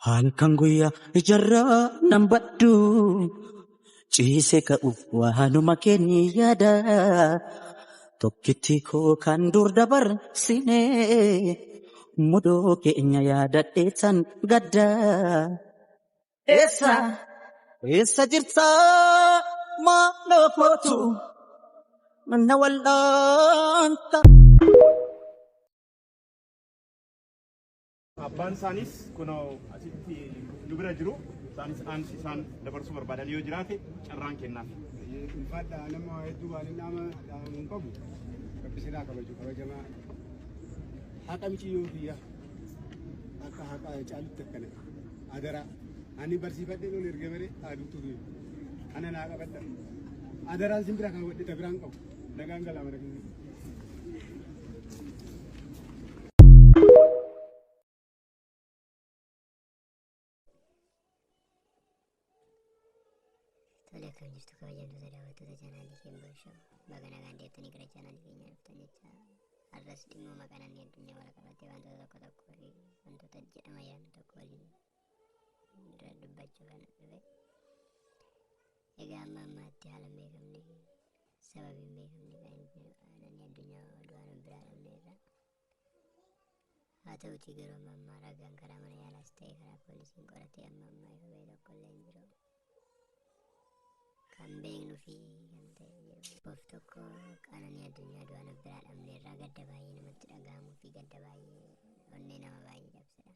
Halkan guyyaa ijarraa nan baddu ciise ka'uuf waanuma keenya yaada tokkitti koo kan dur dabarsine mudoo keenya yaadadhee san gadda. Eessa eessa jirtaa maaloo kootu na wal'aanta. Abbaan isaaniis kunoo asitti nu bira jiru. Isaanis dhaamsi isaan dabarsuu barbaadan yoo jiraate carraan kennaaf. Ulfaadha, nama hedduu waan inni nama dhaamu hin qabu. Rabbi silaa kabaju kabajamaa. Haqa miciyyoo kiyya akka haqa caalutti akkana. Adaraa. Ani barsiifadheen ol erge malee haadhuutu kiyya. Ana naa qabadha. Adaraan sin bira kaawwadhe ta biraan qabu. Nagaan galaa mana keessa. Tole, akkam jirtu kabajamtoota daawwattoota chaanaalii Keemboo Show? Baga nagaan deebitanii gara chaanaalii keenyaa dhuftan jecha, har'as dhimma Qananii Addunyaa wal qabatee wantoota tokko tokkoo fi wantoota jedhama yaadnu tokko waliin irra dubbachuu kan dhufe. Egaa amma ammaatti haala hin beekamne, sababii hin beekamne Qananii Addunyaa du'aan of biraa dhabneerra. Haa ta'utii garuu amma ammaa ragaan karaa mana yaalaas ta'e karaa poolisiin qoratee amma ammaa ifa ba'e tokko illee hin jiru. Kan beeknu fi kan ta'e jiru. Of tokko Qananii Addunyaa du'aan of biraa dhabneerraa gadda baay'ee namatti dhaga'amuu fi gadda baay'ee onnee nama baay'ee cabsedha.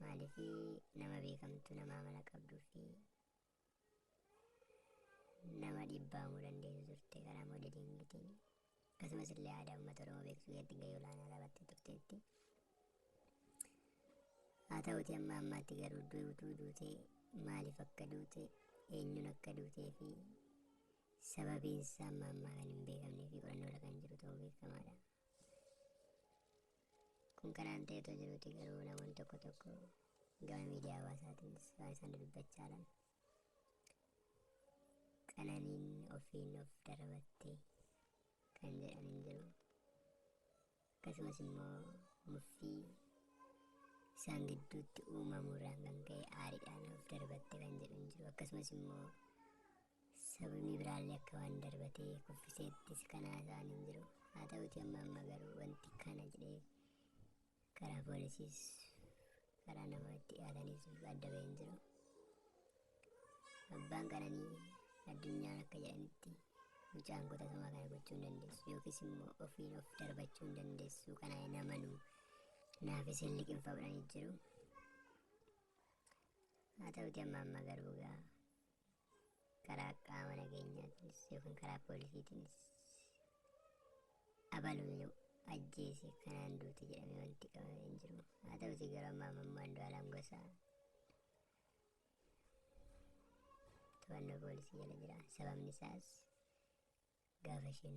Maaliif, nama beekamtu, nama amala qabduu fi nama dhibbaamuu dandeessu turte karaa modelingitiin, akkasumas illee aadaa uummata Oromoo beeksisuu keessatti gahee olaanaa taphattee turteetti. Haa ta'uti amma ammaatti garuu duutuu duutee, maaliif akka duute, eenyuun akka duutee fi sababiin isaa amma ammaa kan hin beekamnee fi qorannoo irra kan jiru ta'uu beekamaadha. Kun kanaan ta'ee otoo jiruuti garuu namoonni tokko tokko gama miidiyaa hawaasaatiinis waan isaan dubbachaa jiran, Qananiin ofiin of darbatte kan jedhan hin jiru. Akkasumas immoo muffii isaan gidduutti uumamuurraan kan ka'e aariidhaan of darbatte kan jedhu hin jiru. Akkasumas immoo sababni biraallee akka waan darbatee kuffiseettis kan haasa'an hin jiru. Haa ta'uti amma amma garuu wanti kana jedhee karaa poolisiis karaa nama itti dhiyaataniis adda bahee hin jiru. Abbaan Qananii Addunyaan akka jedhanitti, mucaan koo tasumaa kana gochuu hin dandeessu yookiis immoo ofiin of darbachuu hin dandeessu, kana hin amanu, naafis hin liqimfamanii jiru. Haa ta'uti amma amma garuu egaa karaa qaama nageenyaatiinis yookiin karaa poolisiitiinis abaluu ajjeese kanaan duute jedhamee wanti qabame hin jiru. Haa ta'uti garuu amma amma Andu'aalam Gosaa to'annoo poolisii jala jira. Sababni isaas gaafa isheen